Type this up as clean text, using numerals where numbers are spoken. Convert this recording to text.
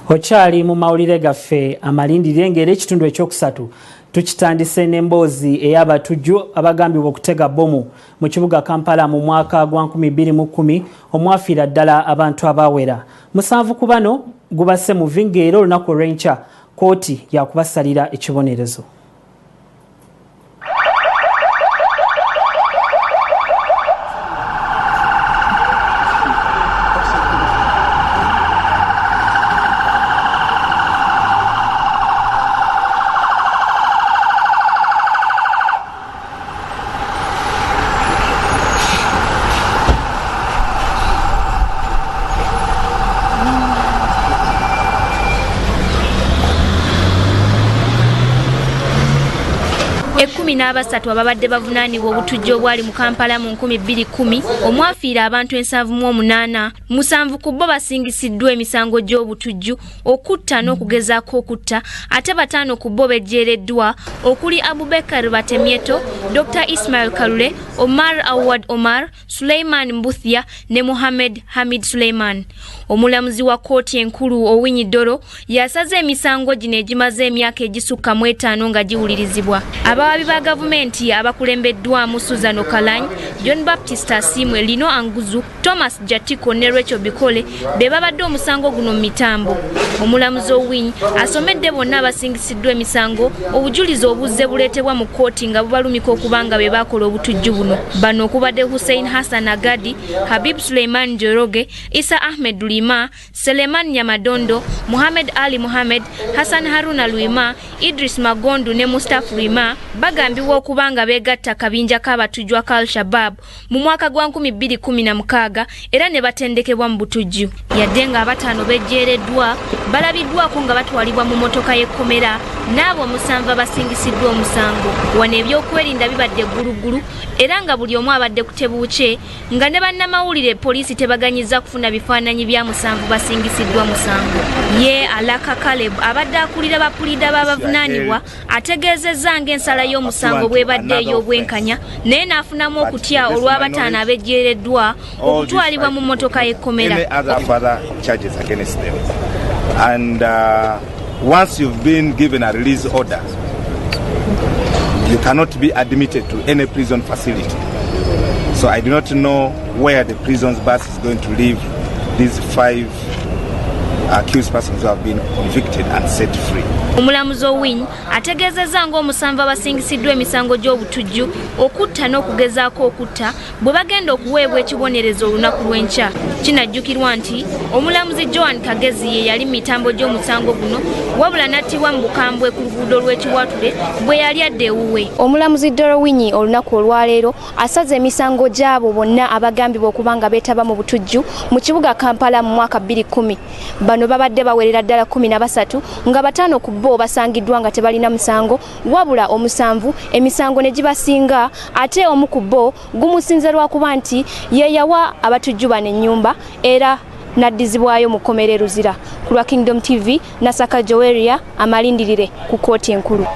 Okyali mu mawulire gaffe amalindire ng'era ekitundu ekyokusatu tukitandise n'emboozi ey'abatujju abagambibwa okutega bbomu mu kibuga Kampala mu mwaka gwa 2010 omwafiira ddala abantu abawera 7 ku bano gubase mu vinga era olunaku olw'enkya kkooti yakubasalira ekibonerezo. N'abasatu ababadde bavunaanibwa obutujju obwali mu Kampala mu 2010 omwafiira abantu 78, 7 ku bo basingisiddwa emisango gy'obutujju, okutta n'okugezaako okutta, ate 5 ku bo bejjeereddwa okuli Abubakar Batemyeto, Dr. Ismail Kalule, Omar Awad Omar, Suleiman Mbuthia ne Muhammad Hamid Suleiman. Omulamuzi wa kkooti enkulu Owiny Dollo yasaze emisango gino egimaze emyaka egisukka mu 5 nga giwulirizibwa. Abawabi ba gavumenti abakulembeddwamu Susan Okalany, John Baptist Asimwe, Lino Anguzu, Thomas Jatiko ne Rachel Bikole be babadde omusango guno mu mitambo. Omulamuzi Owiny asomedde bonna abasingisiddwa emisango obujulizi obuzze buleetebwa mu kkooti nga bubalumika okuba nga be baakola obutujju buno. Bano okubadde Hussein Hassan Agadi, Habib Suleiman Njoroge, Isa Ahmed Lima, Seleman Nyamadondo, Muhammad Ali Muhammad, Hassan Haruna Lwima, Idris Magondu ne Mustafa Lwima bagambibwa okuba nga beegatta kabinja k'abatujju aka Al-Shabaab mu mwaka gwa 2016 era ne batendekebwa mu butujju. Yadde nga abataano bejjeereddwa, balabiddwako nga batwalibwa mu mmotoka y'ekkomera n'abo 7 abasingisiddwa omusango. Wano ebyokwerinda bibadde gguluggulu era nga buli omu abadde ku tebuukye nga ne bannamawulire poliisi tebaganyiza kufuna bifaananyi bya 7 basingisiddwa musango. Ye Alaka Caleb abadde akulira bapuliida b'abavunaanibwa ategeezezza ng'ensala y'omusango bw'ebadde ey'obwenkanya naye n'afunamu okutya olw'abataano abejjeereddwa okutwalibwa mu mmotoka y'ekkomera. And once you've been given a release order, you cannot be admitted to any prison facility. So I do not know where the prison's bus is going to leave these 5 accused persons who have been convicted and set free. Omulamuzi Owiny ategeezezza ng'omusanvu abasingisiddwa emisango gy'obutujju, okutta n'okugezaako okutta bwe bagenda okuweebwa ekibonerezo olunaku lw'enkya. Kinajjukirwa nti omulamuzi Joan Kagezi ye yali mu mitambo gy'omusango guno wabula n'attibwa mu bukambwe ku luguudo lw'Ekiwatule bwe yali adda ewuwe. Omulamuzi Dollo Owiny olunaku olwaleero asaze emisango gy'abo bonna abagambibwa okuba nga beetaba mu butujju mu kibuga Kampala mu mwaka 2010. Bano babadde bawerera ddala 13 nga 5 ku bo basangiddwa nga tebalina musango, wabula omusanvu emisango ne gibasinga, ate omu ku bo gumusinze lwakuba nti ye yawa abatujju bano ennyumba era n'addizibwayo mu kkomera e Luzira. Ku lwa Kingdom TV, Nasaka Joweria amalindirire ku kkooti enkulu.